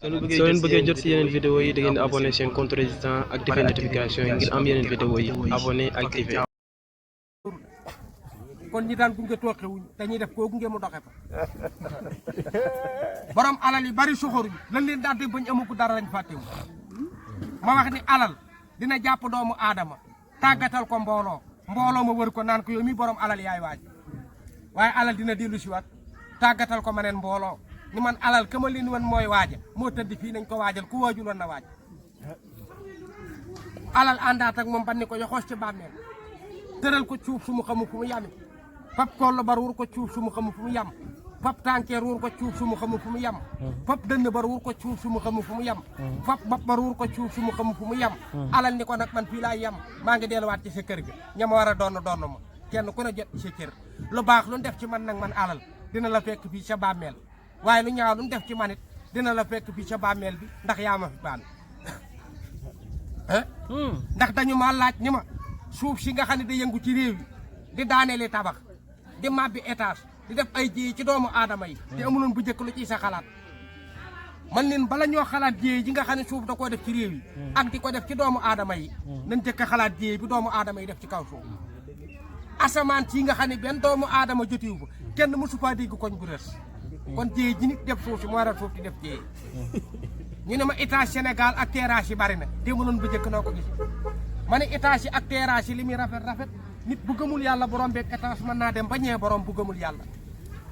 soo leen bëggee jot si yeneen vidéo yi da ngeen di abonné seen compte Résistance activé notification yi ngir am yeneen vidéo yi abonné activé. kon ñi daan gunge tooxewuñ dañuy def koo gunge mu doxe fa borom alal yi bari soxoruñ lan leen daan def bañ amuko dara lañ fàttewu ma wax ni alal dina jàpp doomu aadama tàggatal ko mbooloo ma wër ko naan ko yow mi borom alal yaay waaj waaye alal dina dellu si waat tàggatal ko ma neen mbooloo ni man alal kama leen wan mooy waaja moo tëdd fii nañ ko waajal ku waajul woon na waaj alal àndaat ak moom ban ni ko yoxoos ci bàmmeel tëral ko cuuf su mu xamu fu mu yami pap kollo bar wur ko cuuf su mu xamu fu mu yam pap tànkeer wur ko cuuf su mu xamu fu mu yam pap dënn bar wur ko cuuf su mu xamu fu mu yam pap bap bar wur ko cuuf su mu xamu fu mu yam alal ni ko nag man fii laay yam maa ngi delluwaat ci sa kër gi ñama war a doon ma kenn ku ne jot ci sa kër lu baax lu def ci man nag man alal dina la fekk fii sa bàmmeel waaye lu ñaaw lu def ci man it dina la fekk fii sa bàmmeel bi ndax yaa ma fi baan ndax dañu ma laaj ni ma suuf si nga xam ne da yëngu ci réew yi di daaneeli tabax di mabbi étage di def ay jéey ci doomu aadama yi te amuloon bu njëkk lu ciy sa xalaat man leen bala ñoo xalaat jéey ji nga xam ne suuf da koo def ci réew yi ak di ko def ci doomu aadama yi nañ jëkk xalaat jéey bi doomu aadama yi def ci kaw suuf asamaan si nga xam ne benn doomu aadama jotiwu fa kenn mësu faa dégg koñ bu rës kon jéey ji nit def suuf si moo war a suuf di def jéey ñu ne ma étage Sénégal ak terrasse yi bari na te mënoon bu njëkk noo ko gis ma ne étage yi ak terrasse yi li muy rafet nit bu gëmul yàlla borom beeg étage mën naa dem ba ñee borom bu gëmul yàlla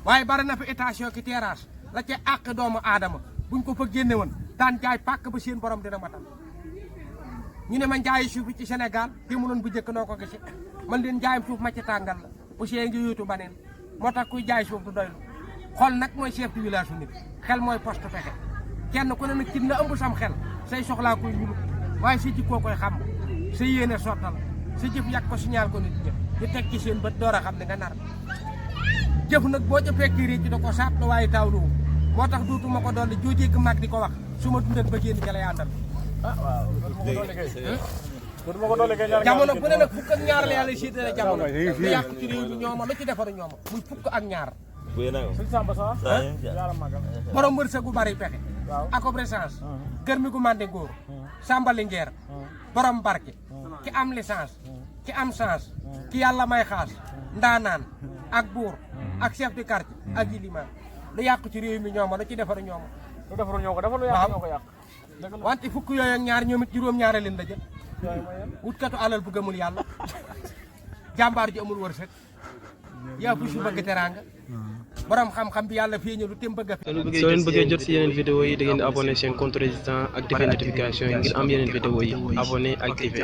waaye bari na fi étage yoo ki terrasse la ca àq doomu aadama buñ ko fa génne woon daan jaay pàkk ba seen borom dina matal ñu ne ma njaayi suuf ci Sénégal te mënoon bu njëkk noo ko gis man leen njaayam suuf ma ci tàngal la bu see ngi yóotu baneen moo tax kuy jaay suuf du doylu xol nag mooy chef de village su nit xel mooy poste fexe kenn ku ne nag ci na ëmb sam xel say soxlaa koy ñulu waaye sa jikkoo koy xam sa yéene sottal sa jëf yàq ko signal ko nit ñi ñu teg ci seen bët door a xam ne nga nar jëf nag boo jëfee kii ci da ko saat la waaye taawlu moo tax duutuma ko dolli joojee gi mag di ko wax su ma dundat ba génn ca lay àndal jamono bu ne nag fukk ak ñaar la yàlla séddale jamono lu yàq ci réew mi ñooma lu ci defaru ñooma muy fukk ak ñaar borom wërsëg gu bari pexe akob essence kër mi gu mande góor sàmbali ngeer borom barke ki am licence ki am chance ki yàlla may xaas ndaanaan ak buur ak chef de quartier ak yilimaan lu yàqu ci réew mi ñooma lu ci defaru ñooma lu defaru ñoo ko dafa lu yàq ñoo ko yàq wante fukk yooyu ak ñaar ñoom it juróom-ñaare leen la jël wutkatu alal bu gëmul yàlla jàmbaar ji amul wërsëg yaa fu su bëgg teraanga borom xam-xam bi yàlla feeñalu te bëgg a soo leen bëggee jot si yeneen vidéo yi da ngeen di abonné seen compte Résistance activé notification yi ngir am yeneen vidéo yi abonné activé